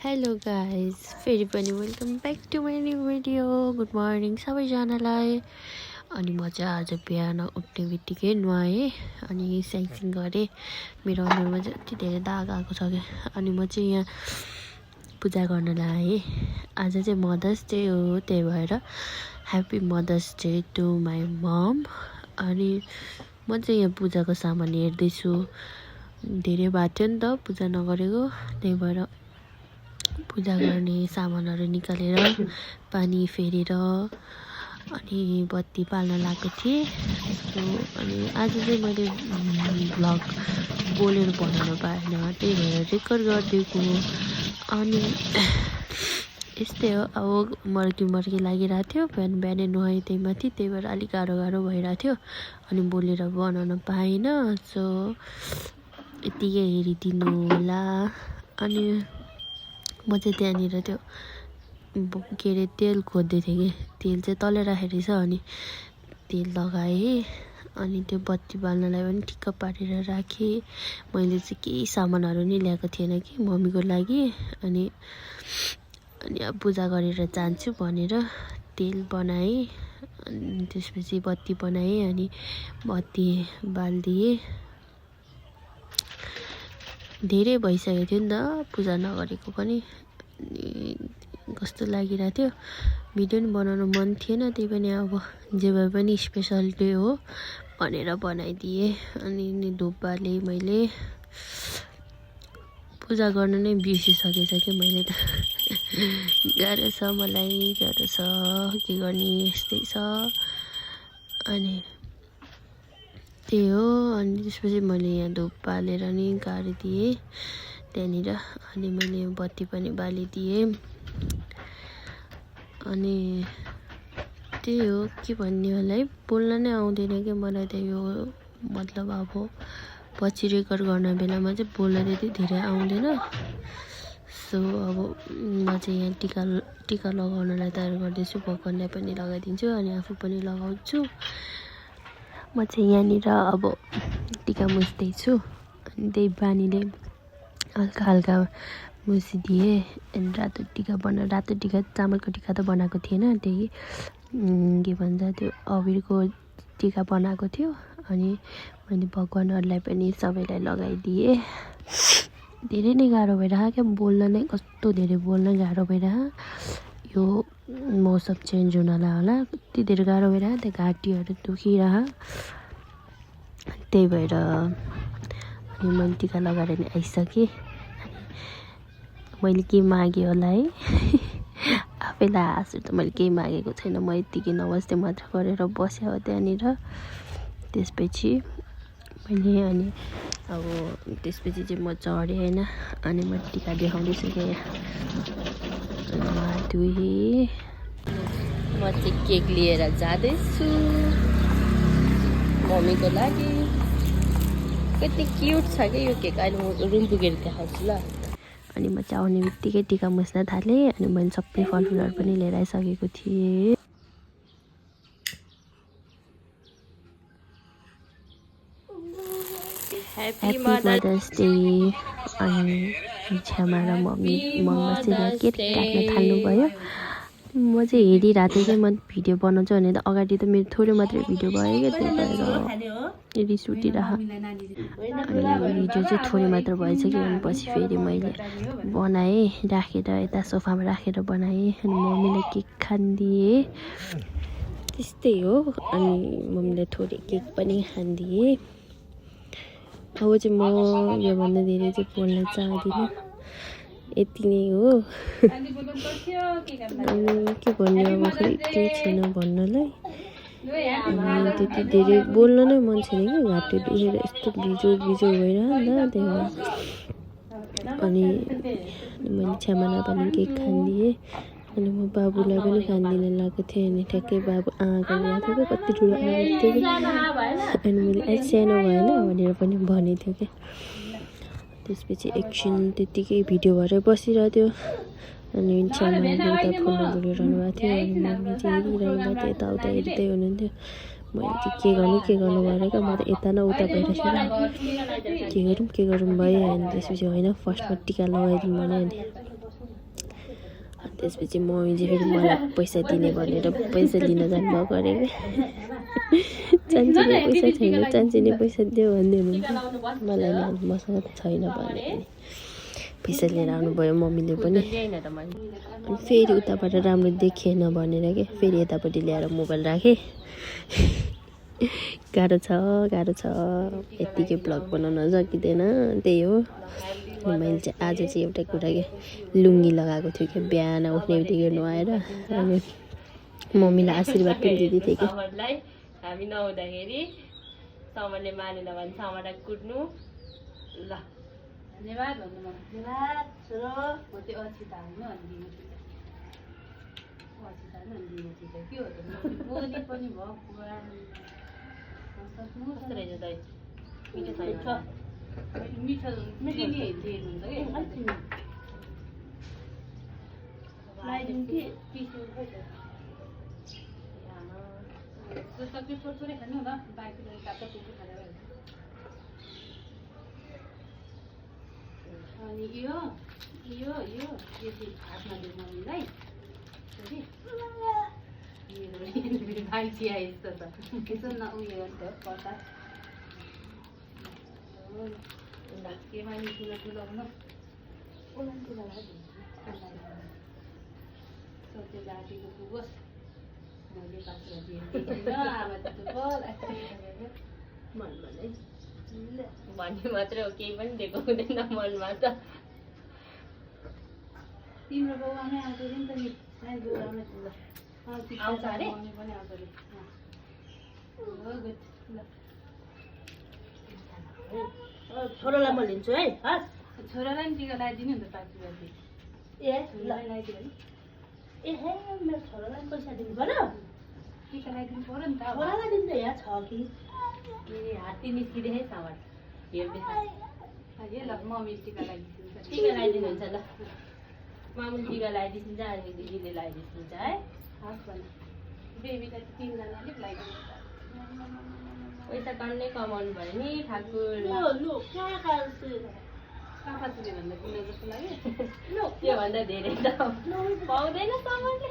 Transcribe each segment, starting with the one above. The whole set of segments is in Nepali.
हेलो गाइज, फेरि पनि welcome back to my new video. Good morning सबैजनालाई। अनि म चाहिँ आज बिहान उठ्ने बित्तिकै नुहाएँ अनि स्याङसिङ गरेँ। मेरो अनुहारमा जति धेरै दाग आएको छ क्या। अनि म चाहिँ यहाँ पूजा गर्न आएँ। आज चाहिँ मदर्स डे हो, त्यही भएर happy mother's day to my mom. अनि म चाहिँ यहाँ पूजाको सामान हेर्दैछु। धेरै भएको थियो नि त पूजा नगरेको, त्यही भएर पूजा गर्ने सामानहरू निकालेर पानी फेरेर अनि बत्ती पाल्न लागेको थिएँ। अनि आज चाहिँ मैले भ्लग बोलेर बनाउनु पाएन, त्यही भएर रेकर्ड गरिदिएको। अनि यस्तै हो, अब मर्की लागिरहेको थियो। बिहानै नुहाएँ त्यही माथि, त्यही भएर अलिक गाह्रो भइरहेको थियो अनि बोलेर बनाउन पाइनँ। सो यतिकै हेरिदिनु होला। अनि म चाहिँ त्यहाँनिर त्यो के अरे तेल खोज्दै थिएँ कि, तेल चाहिँ तलै राखेको रहेछ। अनि तेल लगाएँ अनि त्यो बत्ती बाल्नलाई पनि ठिक्क पारेर राखेँ। मैले चाहिँ केही सामानहरू नि ल्याएको थिएन कि मम्मीको लागि। अनि अब पूजा गरेर जान्छु भनेर तेल बनाएँ। अनि त्यसपछि बत्ती बनाएँ अनि बत्ती बालिदिएँ। धेरै भइसकेको थियो नि त पूजा नगरेको पनि, कस्तो लागिरहेको थियो। भिडियो पनि बनाउनु मन थिएन, त्यही पनि अब जे भए पनि स्पेसल डे हो भनेर बनाइदिएँ। अनि धुप बालेँ मैले। पूजा गर्न नै बिर्सिसकेछ कि मैले त। गाह्रो छ, मलाई गाह्रो छ, के गर्ने, यस्तै छ। अनि त्यही हो। अनि त्यसपछि मैले यहाँ धुप बालेर नि गाडिदिएँ त्यहाँनिर। अनि मैले बत्ती पनि बालिदिएँ। अनि त्यही हो, के भन्ने होला है, बोल्न नै आउँदैन कि मलाई त यो। मतलब अब पछि रेकर्ड गर्न बेलामा चाहिँ बोल्न त्यति धेरै आउँदैन। सो अब म चाहिँ यहाँ टिका लगाउनलाई तयार गर्दैछु। भगवानलाई पनि लगाइदिन्छु अनि आफू पनि लगाउँछु। म चाहिँ यहाँनिर अब टिका मुस्दैछु। अनि त्यही बानीले हल्का मुसिदिएँ। अनि रातो टिका चामलको टिका त बनाएको थिएन, त्यही के भन्छ त्यो अबिरको टिका बनाएको थियो। अनि मैले भगवानहरूलाई पनि सबैलाई लगाइदिएँ। धेरै नै गाह्रो भइरहेको क्या, बोल्न नै कस्तो धेरै बोल्न गाह्रो भइरहेको। यो मौसम चेन्ज हुनलाई होला कति धेरै गाह्रो भइरहेको, त्यो घाँटीहरू दुखिरहेको। त्यही भएर अनि मैले टिका लगाएर नि आइसकेँ। मैले के मागेँ होला है, आफैलाई हाँस उठ्छ। मैले केही मागेको छैन, म यत्तिकै नमस्ते मात्र गरेर बसेँ हो त्यहाँनिर। त्यसपछि मैले अनि अब त्यसपछि चाहिँ म चढेँ होइन। अनि म टिका देखाउँदैछु क्या, नुहाई धुएँ। म चाहिँ केक लिएर जाँदैछु मम्मीको लागि। कति क्युट छ क्या यो केक। अहिले म रुम पुगेर देखाउँछु ल। अनि म चाहिँ आउने बित्तिकै टिका मुस्न थालेँ। अनि मैले सबै फलफुलहरू पनि लिएर आइसकेको थिएँ। Happy mother's day. अनि छ्यामा र मम्मी बसेर केक काट्न थाल्नुभयो। म चाहिँ हेरिरहेको थिएँ कि म भिडियो बनाउँछु भने त अगाडि त मेरो थोरै मात्रै भिडियो भयो क्या, त्यही भएर रिस उठिरहेको। अनि भिडियो चाहिँ थोरै मात्र भएछ कि। अनि पछि फेरि मैले बनाएँ, राखेर यता सोफामा राखेर बनाएँ। अनि मम्मीलाई केक खानिदिएँ। त्यस्तै हो। अनि मम्मीलाई थोरै केक पनि खानिदिएँ। अब चाहिँ म योभन्दा धेरै चाहिँ बोल्न चाहदिनँ, यति नै हो। अनि के भन्ने, अब खै केही छैन भन्नलाई। अनि त्यति धेरै बोल्न नै मन छैन कि, घाँटी दुखेर यस्तो बिजोग भइरह्यो नि त, त्यही भएर। अनि मैले छ्यामालाई पनि केक खानिदिएँ। अनि म बाबुलाई पनि खानिदिन लागेको थिएँ। अनि ठ्याक्कै बाबु गरिरहेको थियो क्या, कति ठुलो आएको थियो कि। अनि मैले सानो भएन भनेर पनि भनेको थियो क्या। त्यसपछि एकछिन त्यत्तिकै भिडियो भएर बसिरहेको थियो। अनि छ्यामाले उता फोनमा बोलिरहनु भएको थियो। अनि मम्मी चाहिँ हेरिरहनु भएको थियो, यताउता हेर्दै हुनुहुन्थ्यो। मैले चाहिँ के गर्नु भएर क्या, म त यता न उता भइरहेको के गरौँ भयो। अनि त्यसपछि होइन, फर्स्टमा टिका लगाइदिउँ भने अनि अनि त्यसपछि मम्मीले फेरि मलाई पैसा दिने भनेर पैसा लिन जानुभएको अरे चान्चीले पैसा छैन, चान्चीले पैसा दियो भन्दै हुनुहुन्छ। मलाई मसँग छैन भने पैसा लिएर आउनुभयो मम्मीले पनि। अनि फेरि उताबाट राम्रो देखिएन भनेर के फेरि यतापट्टि ल्याएर मोबाइल राखेँ। गाह्रो छ यत्तिकै भ्लग बनाउन सकिँदैन, त्यही हो। अनि मैले चाहिँ आज चाहिँ एउटा कुरा के लुङ्गी लगाएको थियो कि बिहान उठ्ने बित्तिकै नुहाएर, अनि मम्मीलाई आशीर्वाद पनि दिँदै थिएँ कि हामी नहुँदाखेरि समरले मानेन भने समरलाई कुट्नु ल। धन्यवाद भन्नु म धन्यवाद छोरो म त्यो अछिता होइन अनि अछिता होइन अनि के हो त बोली पनि भयो पुरा कस्तो रहेछ दाइ मिठो छैन मिठो चिनी दिएको हुन्छ कि लगाइदिउँ कि पिस्नु खोइ त त्यो सबै छोटो खानु होला बाँकी काट्दा पिस्नु खाँदा भयो। अनि यो यो यो यति हातमा दिउँ मम्मीलाई भाइ चिया यस्तो छ यसो न उयो गर्छ पर्दा केमा नि ठुलो ठुलो हुनु ठुलो सोचे जातिको पुगोस् मैले पात्र आमा त्यस्तो मनमा नै भन्ने मात्रै हो, केही पनि दिएको हुँदैन मनमा त। तिम्रो बाउ आमै आउँछ नि त नि आउँछ अरे पनि आउँछ अरे छोरालाई म लिन्छु है। हस् छोरालाई पनि टिका लगाइदिनु नि त पाँच बजी ए लगाइदियो नि ए हे मेरो छोरालाई पैसा दिनु पर्यो टिका लगाइदिनु पर्यो नि त। छोरालाई दिन्छ यहाँ छ कि ए हात्ती निस्किँदै है सामान हेर्दै ल मम्मी टिका लगाइदिन्छ टिका लगाइदिनुहुन्छ ल मामु टिका लगाइदिन्छ अनि दिदीले लगाइदिन्छ है। हस् भने बेबीलाई त तिनजनाले लगाइदिन्छ पैसा कन्नै कमाउनु भयो नि ठाकुर काफाचुरी भन्दा किन जस्तो लाग्यो त्योभन्दा धेरै त पाउँदैन सामानले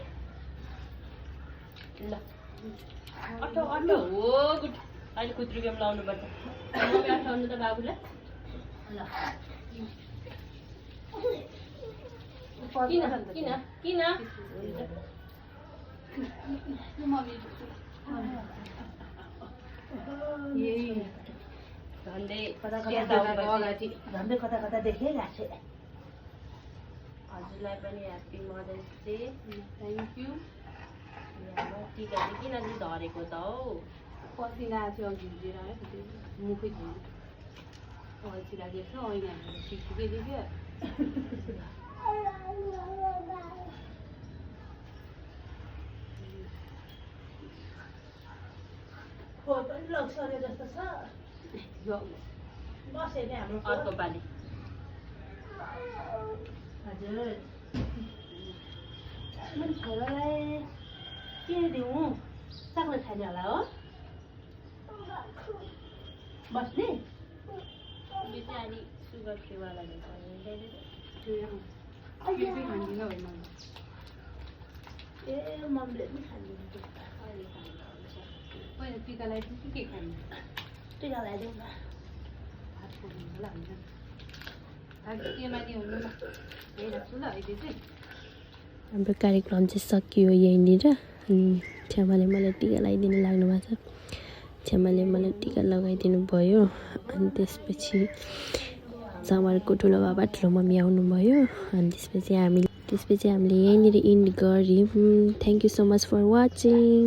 ल अटो अटो हो गुड अहिले खुद्रु गेम लाउनु पर्छ मम्मी अठाउनु त बाबुलाई ल किन किन किन झन्डै कता कता देखिरहेको छ। हजुरलाई पनि happy mother's day. Thank you. टिका चाहिँ किन चाहिँ झरेको त हौ पसिना आएको थियो झिझेर है मुखै झिझ्यो अल्छी लागेको छ ऐना ठिकै देख्यो जस्तो छ बसे नि हाम्रो अर्को पालि हजुर मैले छोरालाई के दिउँ चक्लेट खाने होला हो बस्ने यो चाहिँ अलि सुगर फ्रीवाला खाँदिनँ ए मम्मीले पनि खाँदिन्छ अहिले पहिला टिका लगाइदिन्छु के खानु टिका लगाइदिउँ न भात खानु होला हुन्छ केमा नि हुनु ल हेरिराख्छु ल अहिले चाहिँ हाम्रो कार्यक्रम चाहिँ सकियो यहीँनिर। अनि छ्यामाले मलाई टिका लगाइदिनु लाग्नु भएको छ, छ्यामाले मलाई टिका लगाइदिनु भयो। अनि त्यसपछि समरको ठुलो बाबा ठुलो मम्मी आउनुभयो। अनि त्यसपछि हामीले यहीँनिर इन्ड गऱ्यौँ। Thank you so much for watching.